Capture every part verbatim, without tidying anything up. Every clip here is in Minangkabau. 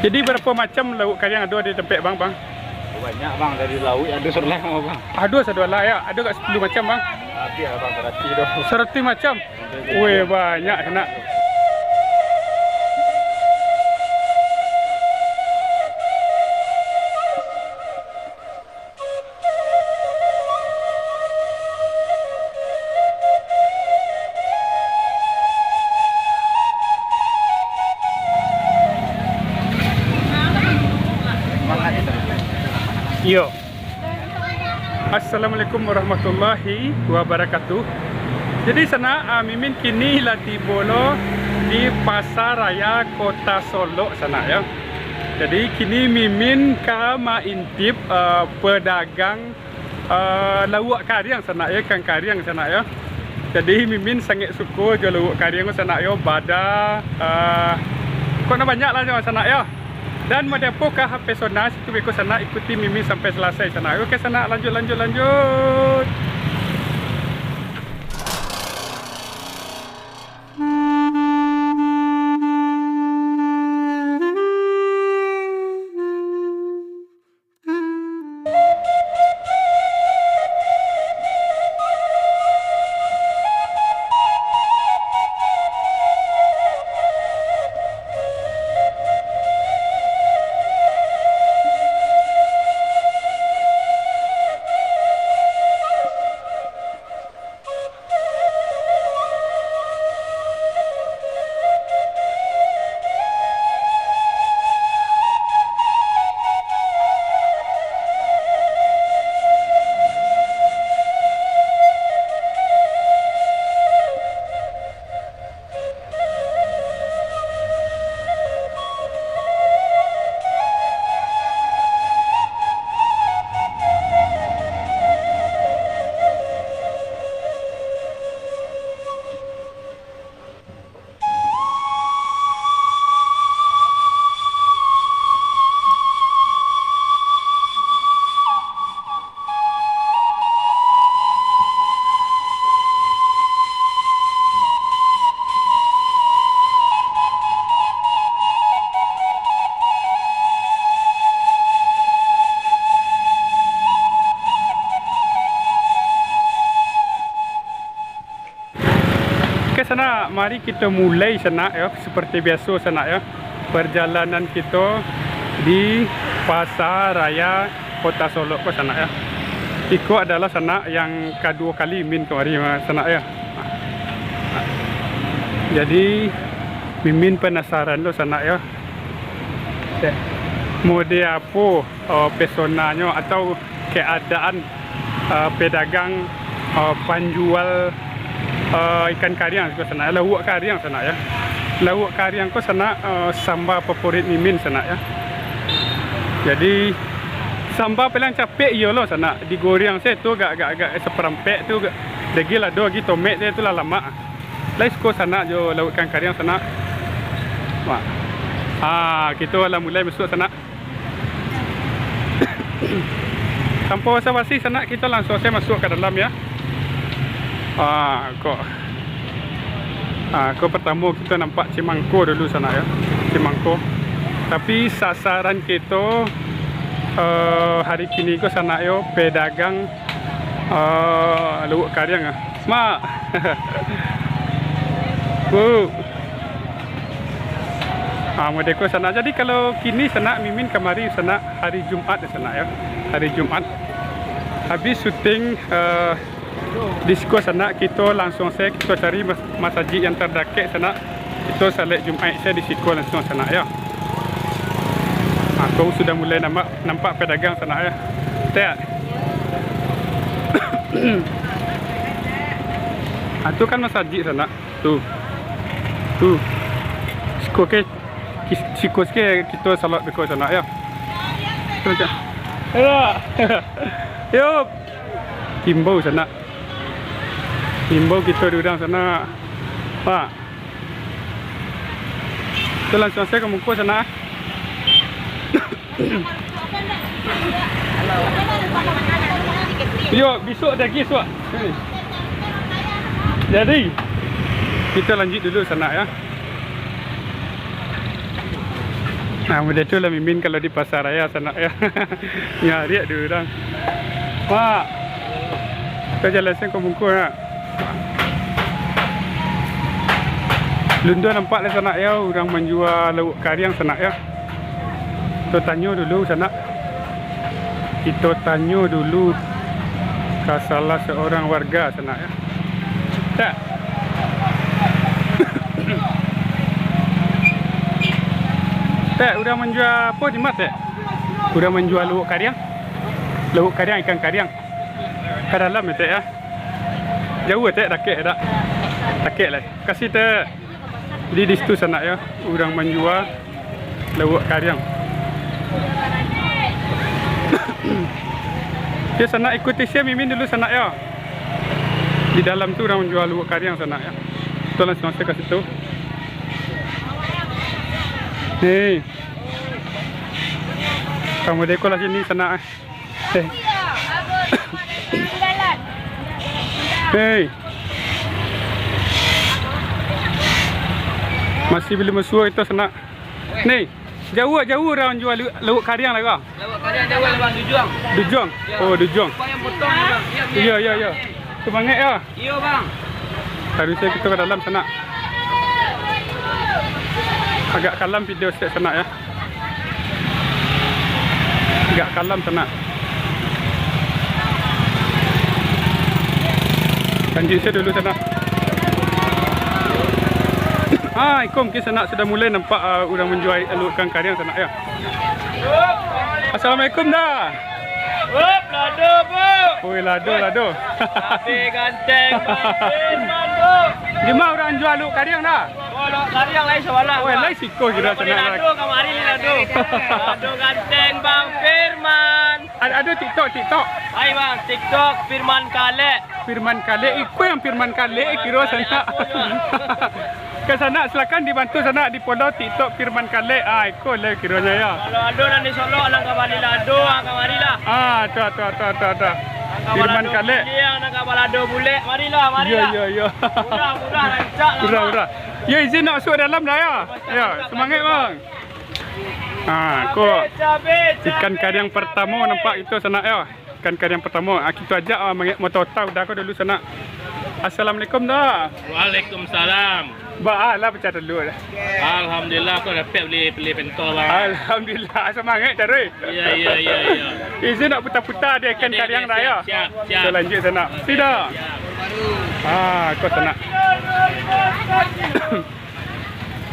Jadi, barapo macam lauak kariang ado di tampek Bang, Bang? Banyak, Bang, dari lauak ado sadolah, Bang. Ado sadolah, yo? Ado agak sapuluah macam, Bang? Labiah, Bang, saratuih tu. Saratuih macam? Weh, banyak sanak. Iyo. Assalamualaikum warahmatullahi wabarakatuh. Jadi sanak, ah, Mimin kini lah tibo lo di Pasar Raya Kota Solok sanak yo. Jadi kini Mimin ka maintip, ah, pedagang, ah, lauak kariang sanak yo, ikan kariang sanak yo. Jadi Mimin sangaik suko jo lauak kariang sanak yo, bada, ah, kok nan banyak lah jo sanak yo. Dan model apo kah pesona situ beko sanak, ikuti Mimin sampai salasai sanak. Oke sanak, lanjut, lanjut, lanjut. Oke sanak, mari kito mulai sanak yo, seperti biaso sanak yo, perjalanan kito di Pasar Raya Kota Solok ko sanak yo. Iko adalah sanak yang kaduo kali Mimin kamari sanak yo. Jadi Mimin penasaran lo sanak yo. Model apo, eh, pesonanyo atau keadaan, eh, pedagang, eh, panjual, eh, ikan kariang ko sanak, lauak kariang sanak yo. Lauak kariang ko sanak, eh, samba favorit Mimin sanak yo. Jadi samba paling capek iyo lo sanak, digoreng se tu agak, agak, agak saparampek tu agak daging lah, ado lagi tomek se tu lah lamak. Lai suko sanak jo lauak ikan kariang sanak. Wah. Ha, kito lah mulai masuak sanak. Tanpa basa-basi sanak, kito langsuang sajo masuak ka dalam yo. Ha, kok. Ha, ko pertamo kito nampak cimangko dulu sanak yo. Cimangko. Tapi sasaran kito, eh, hari kini ko sanak yo, pedagang, eh, lauak kariang ah. Mak. Bu. Ah, model ko sanak. Jadi kalau kini sanak, Mimin kamari sanak hari Jumat yo sanak yo. Hari Jumat. Habis syuting, eh, di siko sanak, kito langsuang se kito cari mas-, masajik yang tardakek sanak. Kito salek Jumaik se di siko langsuang sanak yo. Ah, ko sudah mulai nampak, nampak pedagang sanak yo. Tek. Ah, tu kan masajik sanak. Tu. Tu. Siko ke, kis-, siko siko kito salok beko sanak yo. Tu macam. Yo. Yo. Imbau sanak. Imbau kito diundang sanak. Pak. Tu langsuang sajo ka muko sanak. Yo, bisuak ado lagi, suak. Jadi, kito lanjuik dulu sanak yo. Nah, model tu lah mimin kalau di pasar raya sanak yo. Nyariak dulu urang. Mak, kau jalasan kau bungkus nak. Lunduang nampak lah sanak yo, urang manjua lauak kariang sanak yo. Kito tanyo dulu sanak. Kito tanyo dulu ka salah saurang warga sanak yo. Tek. Tek, urang manjua apo di ma, Tek? Urang manjua lauak kariang. Lauak kariang, ikan kariang. Ka dalam yo, Tek, yo. Jauah, Tek, dakek dak? Dakek lai. Kasih, Tek. Di, di situ sanak yo, urang manjua lauak kariang. Yo sanak, ikuti sia mimin dulu sanak yo. Di dalam tu urang manjua lauak kariang sanak yo. Kito langsuang sajo ka situ. Hei. Kamu deko lah sini sanak eh. Hei. Hei. Masih bali masuak itu sanak. Ni, jauah-jauah urang manjua lu-, lauak kariang lah ko. Lauak kariang jauah lah, Bang, Dujuang. Dujuang? Yo. Oh, Dujuang. Upah yang potong, Bang. Iyo, iyo, iyo. Semangat yo. Iyo, Bang. Harusnyo kito ka dalam sanak. Agak kalam video sanak yo. Agak kalam sanak. Lanjuik sajo dulu sanak. Ah, iko mungkin sanak sudah mulai nampak, ah, urang manjua lauak kariang sanak yo. Assalamualaikum dah. Hop, lado, Bu. Oi, lado, lado. Tapi ganteng, Bang Firman, Bu. Di ma urang jua lauak kariang dah? Oh, lauak kariang lain sabalah, Bang. Lain siko kiro sanak. Lado, kamari ni lado. Lado ganteng, Bang Firman. Ado, ado TikTok, TikTok. Hai, Bang, TikTok Firman Kalek. Firman Kalek, iko yang Firman Kalek kiro sanak. Ka sanak, silakan dibantu sanak di-follow TikTok Firman Kalek. Ah, iko lah kironyo yo. Kalau ado nan di Solok, nan ka bali lado, ah, kamari lah. Ah, tu, tu, tu, tu, tu. Firman Kalek. Nan ka balado bulek, marilah, marilah. Yo, yo, yo. Murah, murah, rancak lah, Bang. Murah, murah. Yo, izin nak masuk dalam dah yo. Yo, semangat, Bang. Ah, ko ikan kariang pertamo nampak itu sanak yo. Ikan kariang pertamo, ah, kito ajak, ah, mangek motor tau dah ko dulu sanak. Assalamualaikum dah. Waalaikumsalam. Ba, ah, lah pecah telur dah. Alhamdulillah, ko dapek bali, bali pentol, Bang. Alhamdulillah, semangat taruih. Iya, iya, iya, iya. Izin nak puta-puta di ikan kariang dah yo. Siap, siap. Kito lanjuik sanak. Siap, siap. Ah, ko sanak.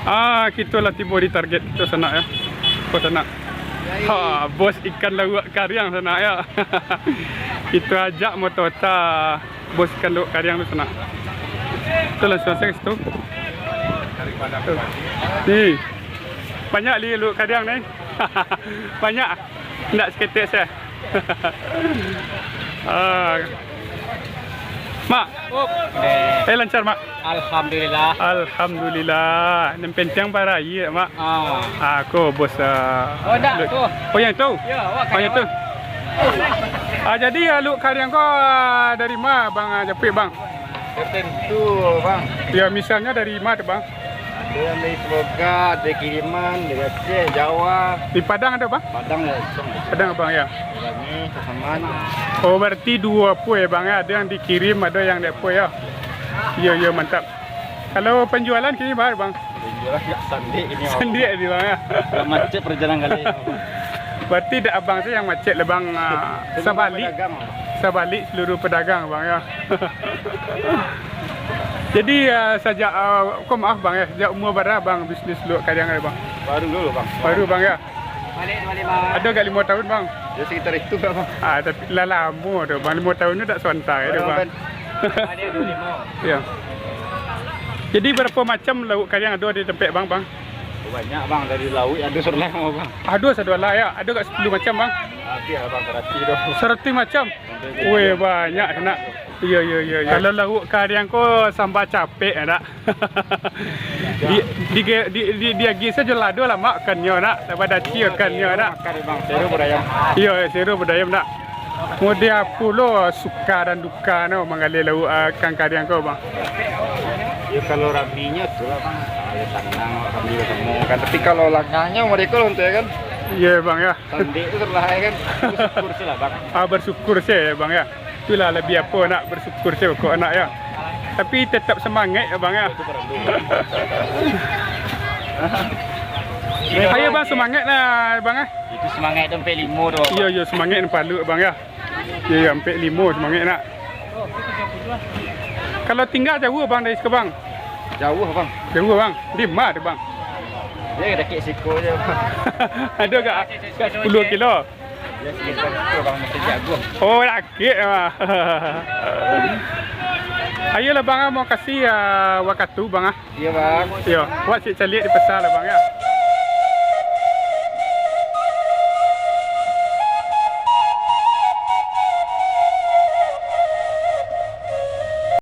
Ah, kito lah tibo di target kito sanak yo. Ko sanak. Ha, bos ikan lauak kariang sanak yo. Kito ajak motor ta bos ikan lauak kariang tu sanak. Kito langsuang sajo ka situ. Ni. Banyak li lauak kariang ni. Banyak. Ndak saketek sajo. Ah. Mak. Up. Eh, lancar, Mak. Alhamdulillah. Alhamdulillah. Nan penting barayia, Mak. Ah. Ah, ko bos, ah, oh, ndak, tu. Oh, yang tu? Yo, awak. Oh, yang tu. Ah, jadi, ah, lauak kariang ko, ah, dari ma, Bang, ah, japuik, Bang? Tertentu, Bang. Ya, misalnyo dari ma tu, Bang? Ado yang dari Seroga, ado kiriman dari Aceh, Jawa. Di Padang ado, Bang? Padang langsung. Padang, Bang, yo. Kami, Pasaman. Oh, berarti duo apo yo, Bang, yo? Ado yang dikirim, ado yang di apo yo? Iyo, iyo, mantap. Kalau penjualan kini baa, Bang? Penjualan agak sandiak kini, Bang. Sandiak ni, Bang, yo? Agak macet perjalanan kali ini, Bang. Berarti dak Abang sajo yang macet lah, Bang, ah, sabalik. Seluruh pedagang, Bang. Sabalik seluruh pedagang, Bang, yo. Jadi, ah, sajak, ah, ko maaf, Bang, yo, sajak umua bara Abang bisnis lauak kariang, Bang? Baru dulu, Bang. Baru, Bang, yo? Ado agak limo tahun, Bang? Ya, sekitar itu lah, Bang. Ah, tapi lah lamo tu, Bang. Limo tahun tu dak sabanta tu, Bang. Iyo. Jadi, barapo macam lauak kariang ado di tampek Bang, Bang? Banyak, Bang. Dari lauik ado sadolah, Bang. Ado sadolah, yo? Ado agak sapuluah macam, Bang? Labiah lah, Bang, saratuih tu. Saratuih macam? Weh, banyak, nak. Iyo, iyo, iyo, iyo. Kalau lauak kariang ko samba capek, nak. Di, di, di, di, diagiah sajo lado lah, Mak, makannyo, nak. Dapek daci makannyo, nak. Makan, Bang. Sero budaya. Iyo, sero budaya, nak. Model apo lo suka dan duka no manggaleh lauak, ah, ikan kariang ko, Bang? Yo, kalau raminyo tu lah, Bang. Kalau sanang, kami basamo kan. Tapi kalau langangnyo mereka lah untuk, ya kan? Iyo, Bang, ya. Sandik tu terlah, ya kan? Bersyukur se lah, Bang. Ah, bersyukur se, ya, Bang, ya. Itulah lebih apo nak bersyukur se pokok nak, ya. Tapi tetap semangat, ya, Bang, ya. Itu perlu. Ayo, Bang, semangat lah, Bang, ya. Itu semangat tu ampek limo tu, Bang. Iyo, iyo, semangat nan palu, Bang, ya. Iyo, iyo, ampek limo semangat nak. Kalau tingga jauah, Bang, dari siko, Bang? Jauah, Bang. Jauah, Bang. Di ma tu, Bang? Yo, dakek siko se, Bang. Ado agak, agak sapuluah kilo? Yo, sekitar situ, Bang, masih jago. Oh, dakek, Bang. Ayolah, Bang, ah, makasih, ah, wakatu, Bang, ah. Iyo, Bang. Iyo, wak ciek caliak di pasa lah, Bang, ya.